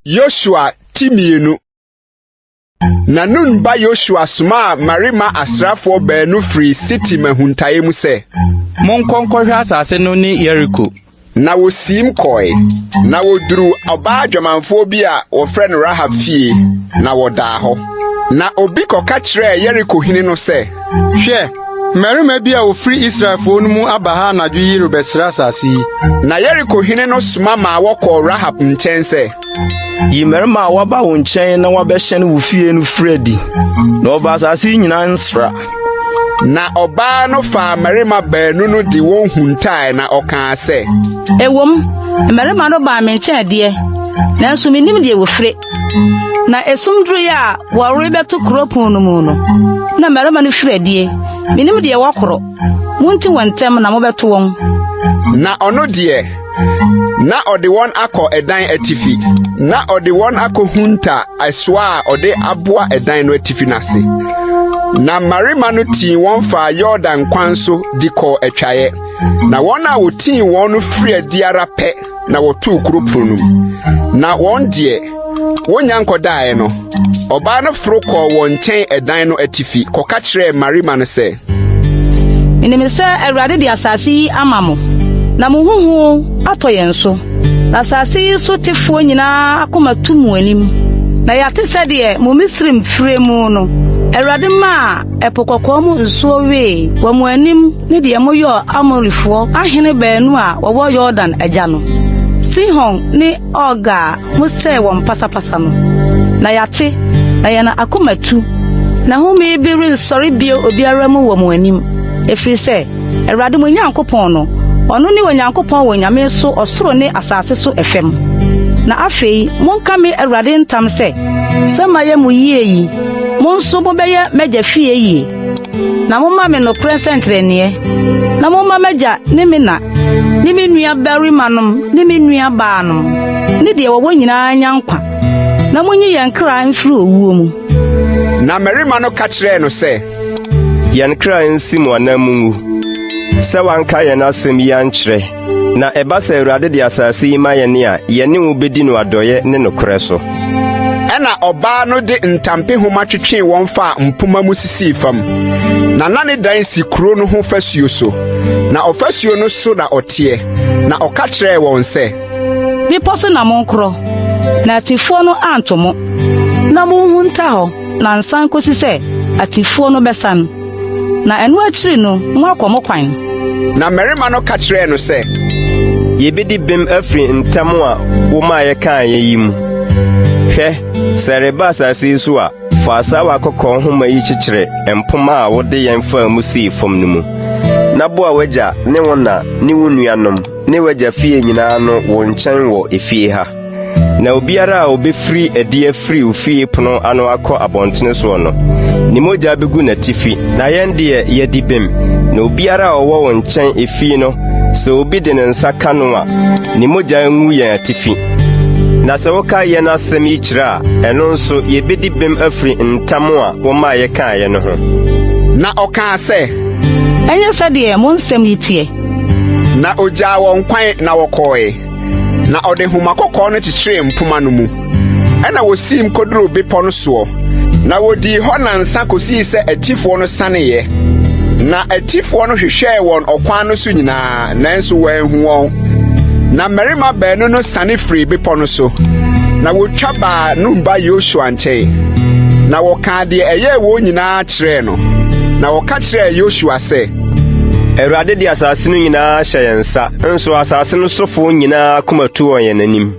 Yosua ti mmienu. Na Nun ba Yosua somaa mmarima asraafoɔ baanu firii Sitim ahuntaeɛ mu sɛ, Monkɔ nkɔhwɛ asase no ne Yeriko. Na wosiim kɔe, na woduruu ɔbaa dwamanfoɔ bi a wɔfrɛ no Rahab fie, na wɔdaa hɔ. Na obi kɔka kyerɛɛ Yeriko hene no sɛ, Hwɛ, mmarima bi a wɔfiri Israelfoɔ no mu aba ha anadwo yi rebɛsra asase yi. Na Yeriko hene no soma maa wɔkɔɔ Rahab nkyɛn sɛ, Yi mmarima a wɔaba wo nkyɛn na wɔabɛhyɛn wo fie no firi adi, na wɔba asase yi nyinaa nsra. Na ɔbaa no faa mmarima baanu no de wɔn huntae na ɔkaa sɛ, Ɛwom, mmarima no baa me nkyɛn deɛ, nanso minnim deɛ wɔfire. Na esum duruiɛ a wɔrebɛto kuro pon no mu no, na mmarima no firi adie. Minnim deɛ wɔkorɔ. Munti wɔn ntɛm na mobɛto wɔn. Na ɔno deɛ, na ɔde wɔn akɔ ɛdan atifi, na ɔde wɔn akɔhunta ɛsoa a ɔde aboa ɛdan no atifi no ase. Na mmarima no tii wɔn faa Yordan kwan so de kɔɔ atwaeɛ. Na wɔn a wɔtii wɔn no firi adi ara pɛ na wɔtoo kuro pono no mu. Na wɔn deɛ, wonnya nkɔdaeɛ no, ɔbaa no foro kɔɔ wɔn nkyɛn ɛdan no atifi kɔka kyerɛɛ mmarima no sɛ, Minim sɛ Awurade de asase yi ama mo, na mo ho hu atɔ yɛn so. Na asase yi so tefoɔ nyinaa akoma tu mo anim. Na yɛate sɛdeɛ mo Misraim fire mu no, Awurade maa Ɛpo Kɔkɔɔ mu nsuo wee wɔ mo anim ne deɛ moyɔɔ Amorifoɔ ahene baanu a wɔwɔ Yordan agya no, Sihon ne Og a mosɛee wɔn pasapasa no. Na yɛate, na yɛn akoma tu, na home bi rensɔre bio obiara mu wɔ mo anim, ɛfiri sɛ Awurade mo Nyankopɔn no, ɔno ne Onyankopɔn wɔ anyame so ɔsoro ne asase so fam. Na afei monka me Awurade ntam sɛ, sɛ mayɛ mo yie yi, mo nso mobɛyɛ m'agya fie yie, na momma me nokorɛ nsɛnkyerɛnneɛ, na momma m'agya ne me na ne me nuabarimanom ne me nuabaanom ne deɛ wɔwɔ nyinaa nya nkwa, na munyi yɛn kra mfiri owuo mu. Na mmarima no ka kyerɛɛ no sɛ, Yɛn kra nsi mo anan mu ngu, sɛ woanka yɛn asɛm yi ankyerɛ. Na ɛba sɛ Awurade de asase yi ma yɛn a, yɛne wo bedi no adɔeɛ ne nokorɛ so. Ɛnna ɔbaa no de ntampehoma twetwee wɔn faa mpomma mu sisii fam, na na ne dan si kuro no ho fasuo so, na ɔfasuo no so na ɔteɛ, na ɔka kyerɛɛ wɔn sɛ. Bepɔ so na monkorɔ, na atifoɔ no anto mo, na monhunta hɔ nnansa nkosi sɛ atifoɔ no bɛsan, na ɛno akyiri no moakɔ mo kwan. Na mmarima no ka kyerɛɛ no sɛ. Yebedi bem afiri ntam a womaa yɛkaeɛ yi mu. Hwɛ, sɛ ɛreba asase yi so a, fa asaawa kɔkɔɔ nhoma yi kyekyere mpomma a wode yɛn faa mu sii fam no mu, na boa w'agya ne wo na ne wo nuanom ne w'agya fie nyinaa ano wo nkyɛn wɔ efie ha. Na obiara a obefiri adi afiri wo fie pono ano akɔ abɔntene soɔ no, ne mogya begu n'atifi, na yɛn deɛ, yɛadi bem. Na obiara a ɔwɔ wo nkyɛn efie no, sɛ obi de ne nsa ka no a, ne mogya ngu yɛn atifi. Na sɛ woka yɛn asɛm yi kyerɛ a, ɛno nso, yebedi bem afiri ntam a womaa yɛkaeɛ no ho. Na ɔkaa sɛ. Ɛnyɛ sɛdeɛ mo nsɛm yi teɛ. Na ogyaa wɔn kwan na wɔkɔe. Na ɔde nhoma kɔkɔɔ no kyekyeree mpoma no mu. Ɛnna wosiim koduruu bepɔ no soɔ, na wodii hɔ nnansa kosii sɛ atifoɔ no saneeɛ. Na atifoɔ no hwehwɛɛ wɔn ɔkwan no so nyinaa, nanso wɔanhu wɔn. Na mmarima baanu no sane firii bepɔ no so, na wotwa baa Nun ba Yosua nkyɛn, na wɔkaa deɛ ɛyɛɛ wɔn nyinaa kyerɛɛ no. Na wɔka kyerɛɛ Yosua sɛ, Awurade de asase no nyinaa ahyɛ yɛn nsa, nso asase no sofoɔ nyinaa akoma tu wɔ yɛn anim.